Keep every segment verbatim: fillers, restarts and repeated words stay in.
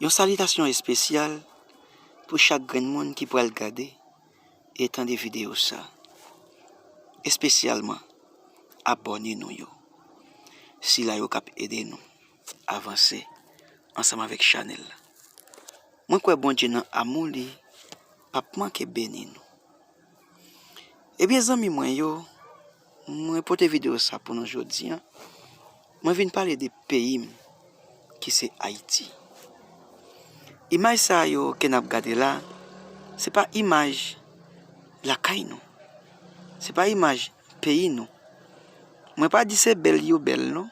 Yon salitasyon espesyal pou chak grenn moun ki pral gade e tande videyo sa. Espesyalman abòne nou yo. Sila yo k ap ede nou avanse ansanm avèk chanèl la. Mwen kwè Bondye nan amou li p ap manke beni nou. Ebyen, zanmi mwen yo, mwen pote videyo sa pou nou jodi a. Mwen vin pale de peyi m, ki se Ayiti. Imaj sa yo ke n ap gade la, se pa imaj lakay nou. Se pa imaj peyi nou. Mwen pa di se bèl yo bèl non.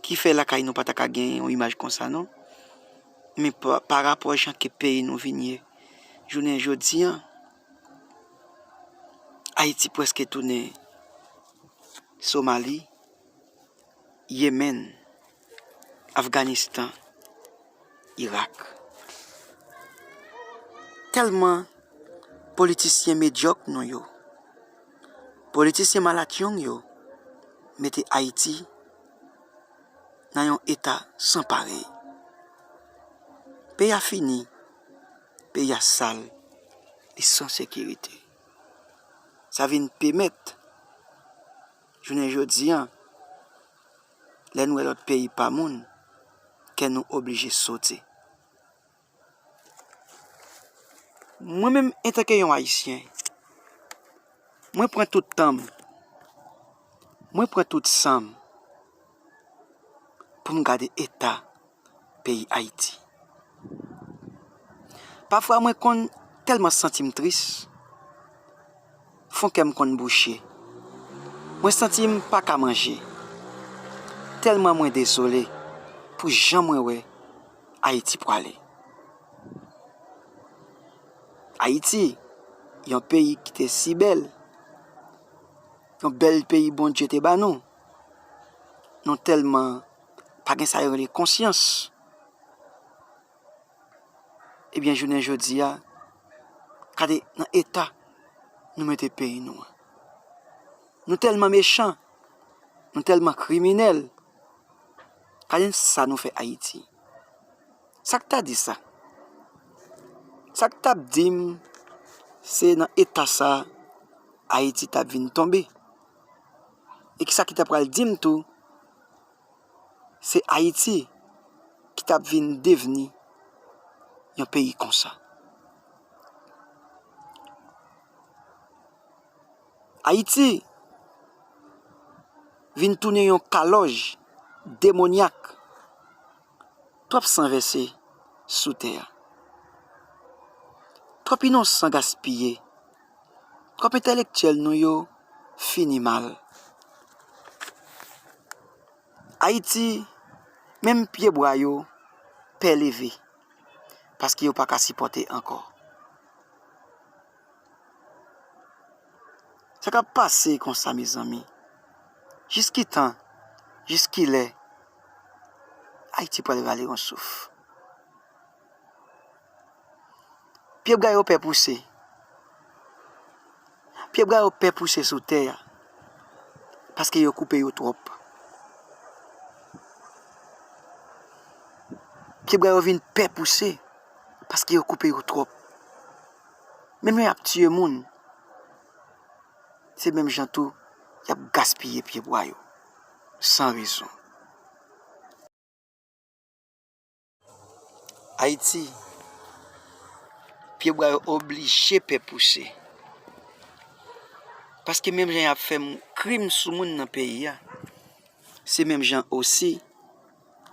Ki fè lakay nou pa ta ka gen yon imaj konsa non. Men pa, pa rapò jan ke peyi nou vin ye, jounen jodi a, Ayiti prèske tounen Somali, Yemen, Afganistan, Irak. Tèlman politisyen medyòk nou yo, politisyen malatyong yo mete Ayiti nan yon eta san parèy. Peyi a fini, peyi a sal, li san sekirite. Sa vin pèmèt, jounen jodi a, lè n wè lòt peyi pa moun, kè nou oblije sote. Mwen menm, antanke yon Ayisyen, mwen pran tout tan m, mwen pran tout san m pou m gade eta peyi Ayiti. Pafwa, mwen konn tèlman santi m tris, fon kè m konn bouche. Mwen santi m pa ka manje, tèlman mwen dezole pou jan mwen wè Ayiti prale. Ayiti, yon peyi ki te si bèl, yon bèl peyi Bondye te ba nou. Nou tèlman pa gen sa yo rele konsyans. Ebyen, jounen jodi a, gade nan eta nou mete peyi nou an. Nou tèlman mechan, nou tèlman kriminèl. Gade sa nou fè Ayiti. Sa k ta di sa? Sa k t ap di m se nan eta sa Ayiti t ap vin tonbe? E kisa ki ta pral di m tou, se Ayiti ki t ap vin devni yon peyi konsa? Ayiti vin tounen yon kalòj demonyak. Twòp san vèse sou tè a. Twòp inosan gaspiye. Twòp entèlektyèl nou yo fini mal. Ayiti, menm pyebwa yo pè leve, paske yo pa ka sipòte ankò. Sa k ap pase konsa, mezanmi? Jiskitan, jiskilè Ayiti pral rale yon souf? Pyebwa yo pè pouse. Pyebwa yo pè pouse sou tè a, paske yo koupe yo twòp. Pyebwa yo vin pè pouse, paske yo koupe yo twòp. Menm lè y ap tiye moun, se menm jan tou y ap gaspiye pyebwa yo san rezon. Ayiti, pyebwa yo oblije pè pouse. Paske menm jan y ap fè m-, krim sou moun nan peyi a, se menm jan osi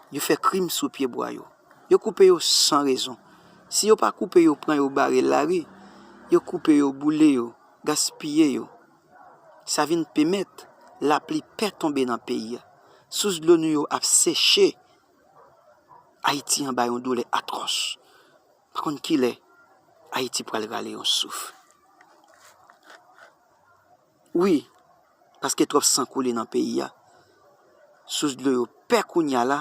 yo fè krim sou pyebwa yo. Yo koupe yo san rezon. Si yo pa koupe yo, pran yo bare lari, yo koupe yo, boule yo, gaspiye yo. Sa vin pèmèt lapli pè tonbe nan peyi a. Sous dlo nou yo ap seche. Ayiti anba yon doulè atwòs. Pa konn kilè Ayiti pral rale yon souf. Wi, paske twòp san koule nan peyi a. Sous dlo yo pè kounye a la,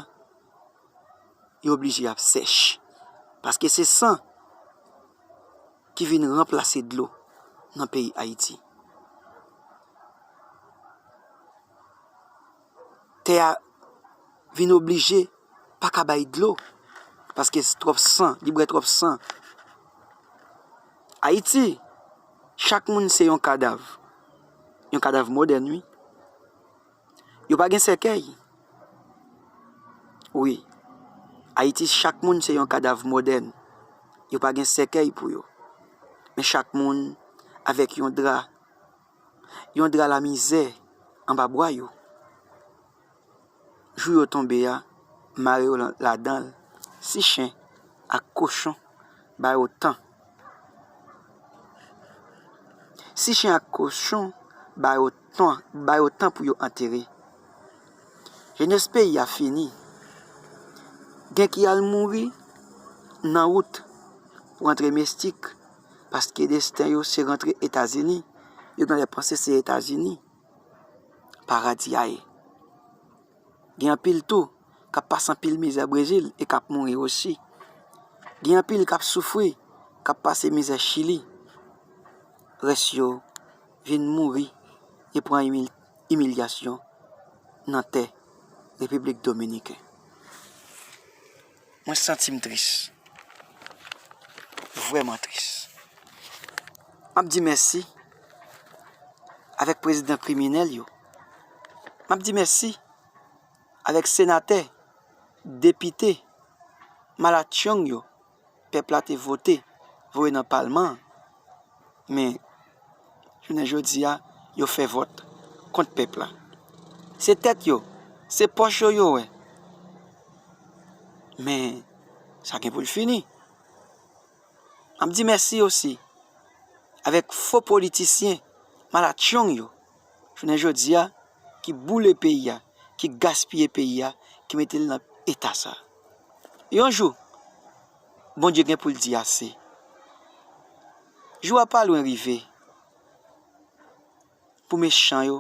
yo oblije ap sèch. Paske se san ki vin ranplase dlo nan peyi Ayiti. Tè a vin oblije pa ka bay dlo, paske twòp san, li bwè twòp san. Ayiti, chak moun se yon kadav. Yon kadav modèn, wi. Yo pa gen sèkèy. Wi. Ayiti, chak moun se yon kadav modèn. Yo pa gen sèkèy pou yo. Men chak moun avèk yon dra. Yon dra lamizè anba bwa yo. Jou yo tonbe a, mare yo la-, ladan l. Si chen ak kochon ba yo tan. Si chen ak kochon ba yo tan, ba yo tan pou yo antere. Jenès peyi a fini. Gen ki al mouri nan wout pou antre mestik, paske desten yo se rantre Etazini. Yo genlè panse se Etazini paradi a ye. Gen anpil tou k ap pase anpil mizè Brezil e k ap mouri osi. Gen anpil k ap soufri, k ap pase mizè Chili. Rès yo vin mouri e pran imil-, imilyasyon nan tè Repiblik Dominiken. Mwen santi m tris. Vrèman tris. M ap di mèsi avèk prezidan kriminèl yo. M ap di mèsi avèk senatè, depite, malatchong yo pèp la te vote, voye nan palman an. Men, jounen jodi a, yo fè vòt kont pèp la. Se tèt yo, se pòch yo yo wè. Men, sa gen pou l fini. M ap di mèsi osi avèk fo politisyen, malatchong yo, jounen jodi a, ki boule peyi a, ki gaspiye peyi a, ki mete l nan eta sa. Yon jou, Bondye gen pou l di ase. Jou a pa lwen rive pou mechan yo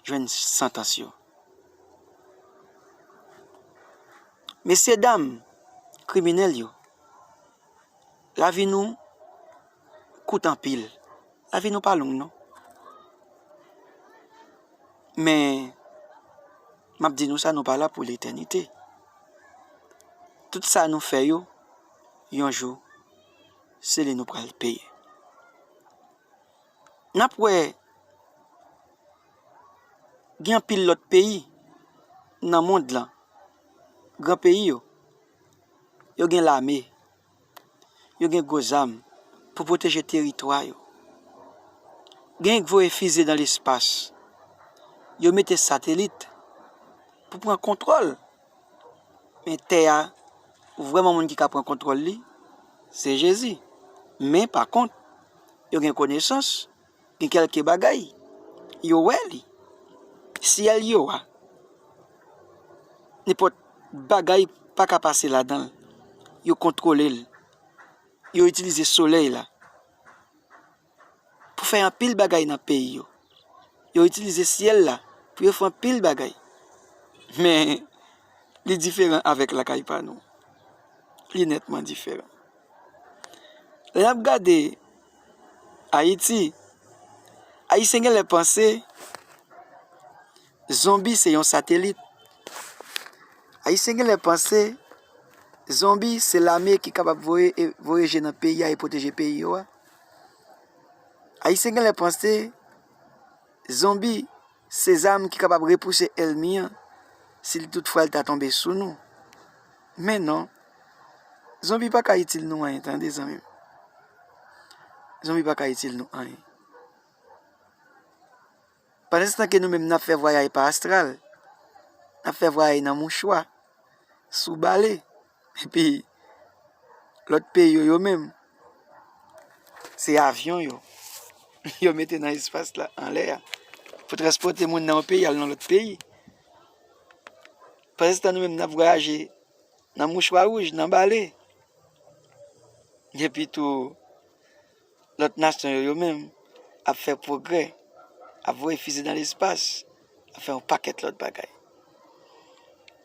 jwenn santans yo. Mesye dam kriminèl yo, lavi nou kout anpil. Lavi nou pa long non. Men, m ap di nou sa, nou pa la pou letènite. Tout sa nou fè yo, yon jou, se li nou pral peye. N ap wè, gen anpil lòt peyi nan mond lan, gran peyi yo, yo gen lame, yo gen gwo zam pou pwoteje teritwa yo. Gen k voye fize nan lespas. Yo mete satelit pou pran kontwòl. Men tè a, vrèman moun ki ka pran kontwòl li, se Jezi. Men pa kont, yo gen konesans, gen kèlke bagay, yo wè li. Syèl yo a, nenpòt bagay pa ka pase ladan l. Yo kontwole l. Yo itilize solèy la pou fè anpil bagay nan peyi yo. Yo itilize syèl la pou yo fè anpil bagay. Men, li diferan avèk lakay pa nou. Li nètman diferan. Lè n ap gade Ayiti, Ayisyen genlè panse zonbi se yon satelit. Ayisyen genlè panse zonbi se lame ki kapab voye, e, voye je nan peyi a e pwoteje peyi yo a. Ayisyen genlè panse zonbi se zam ki kapab repouse ènmi an si l toutfwa l ta tonbe sou nou. Men non, zonbi pa ka itil nou anyen, tande, zanmi m. Zonbi pa ka itil nou anyen. Pandanstan ke nou menm n ap fè vwayay pa astral, n ap fè vwayay nan mouchwa, sou bale, epi lòt peyi yo, yo menm, se avyon yo, yo mete nan espas la, anlè a, pou transpòte moun nan yon peyi al nan lòt peyi. Pandanstan nou menm n ap vwayaje nan mouchwa wouj, nan bale. Epi tou, lòt nasyon yo, yo menm, ap fè pwogrè, ap voye fize nan lespas, ap fè yon pakèt lòt bagay.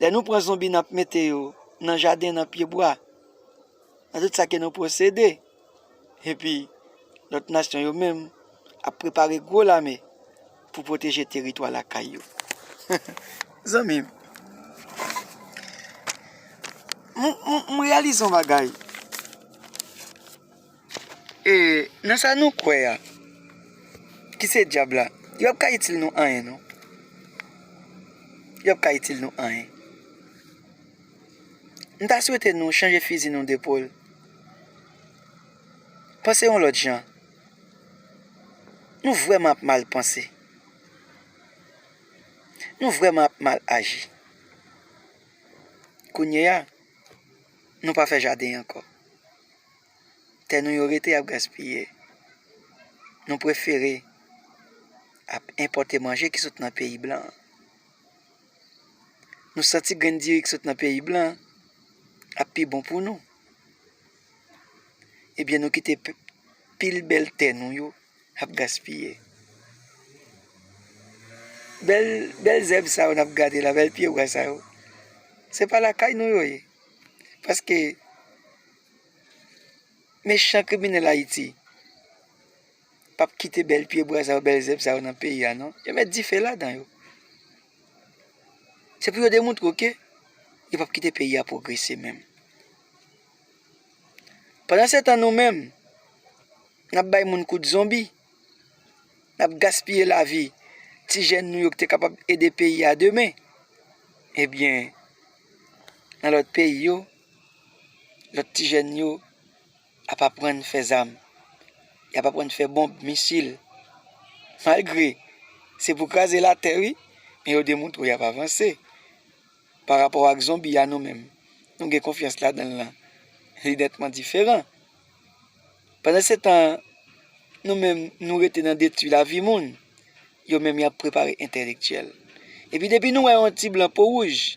Lè nou pran zonbi, n ap mete yo nan jaden, nan pyebwa, nan tout sa ke nou posede. Epi, lòt nasyon yo menm ap prepare gwo lame pou pwoteje teritwa lakay yo. Zanmi m, M, m, m reyalize yon bagay. E, nan sa nou kwè a, ki se dyab la, yo p ap ka itil nou anyen, non. Yo p ap ka itil nou anyen. M ta swete nou chanje fizi nou de pòl. Panse yon lòt jan. Nou vrèman ap mal panse. Nou vrèman ap mal aji. Kounye a, nou pa fè jaden ankò. Tè nou yo rete ap gaspiye. Nou prefere ap enpòte manje ki sot nan peyi blan an. Nou santi grenn diri ki sot nan peyi blan an ap pi bon pou nou. Ebyen, nou kite p-, pil bèl tè nou yo ap gaspiye. Bèl, bèl zèb sa yo n ap gade la, bèl pyebwa sa yo, se pa lakay nou yo ye. Paske mechan kriminèl Ayiti p ap kite bèl pyebwa sa yo, bèl zèb sa yo nan peyi a, non. Yo met dife ladan yo. Se pou yo demontre w ke yo p ap kite peyi a pwogrese menm. Pandansetan, nou menm, n ap bay moun kout zonbi, n ap gaspiye lavi ti jèn nou yo ki te kapab ede peyi a demen. Ebyen, nan lòt peyi yo, lòt ti jèn yo ap aprann fè zam. Y ap aprann fè bonb, misil. Malgre se pou kraze latè, wi, men yo demontre w y ap avanse. Pa rapò ak zonbi a, nou menm, nou gen konfyans ladan l lan. Li nètman diferan. Pandansetan, nou menm, nou rete nan detwi lavi moun. Yo menm, y ap prepare entèlektyèl. Epi depi nou wè yon ti blan po wouj,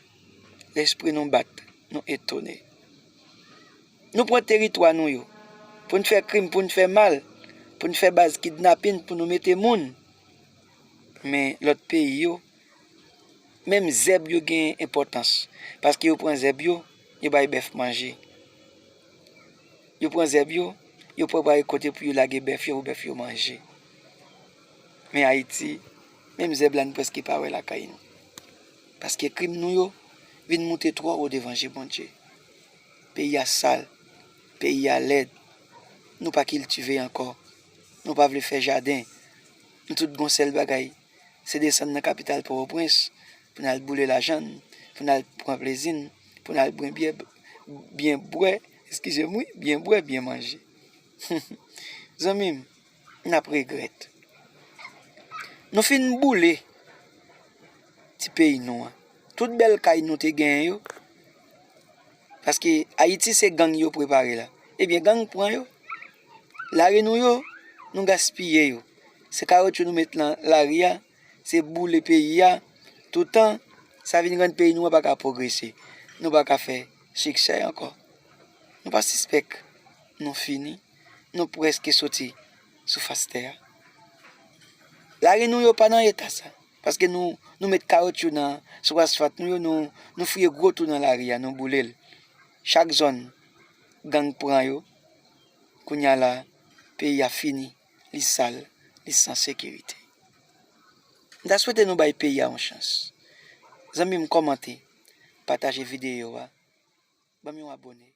lespri nou bat, nou etone. Nou pran teritwa nou yo pou n fè krim, pou n fè mal, pou n fè baz kidnapin, pou nou mete moun. Men lòt peyi yo, menm zèb yo gen enpòtans, paske yo pran zèb yo, yo bay bèf manje. Yo pran zèb yo, yo prepare kote pou yo lage bèf yo, pou bèf yo manje. Men Ayiti, menm zèb la n prèske pa wè lakay nou. Paske krim nou yo vin moute twò wo devan je Bondye. Peyi a sal, peyi a lèd. Nou pa kiltive ankò. Nou pa vle fè jaden. Nou tout gon sèl bagay, se desann nan kapital Pòtoprens pou n al boule lajan n, pou n al pran plezi n, pou n al bwen byen, byen bwè, eskize m wi, byen bwè, byen manje. Zanmi m, n ap regrèt. Nou fin boule ti peyi nou an. Tout bèl kay nou te genyen yo, paske Ayiti se gang yo prepare la. Ebyen, gang pran yo. Lari nou yo, nou gaspiye yo. Se kawotchou nou met nan lari a, se boule peyi a. Toutan, sa vin rann peyi nou an pa ka pwogrese. Nou pa ka fè siksè ankò. Nou pa sispèk nou fini. Nou prèske soti sou fas tè a. Lari nou yo pa nan eta sa. Paske nou, nou met kawotchou nan, sou asfalt nou yo, nou, nou fouye gwo twou nan lari a, nou boule l. Chak zòn, gang pran yo. Kounye a la, peyi a fini, li sal, li san sekirite. M ta swete nou bay peyi a yon chans. Zanmi m, kòmante, pataje videyo a, ban m yon abòne.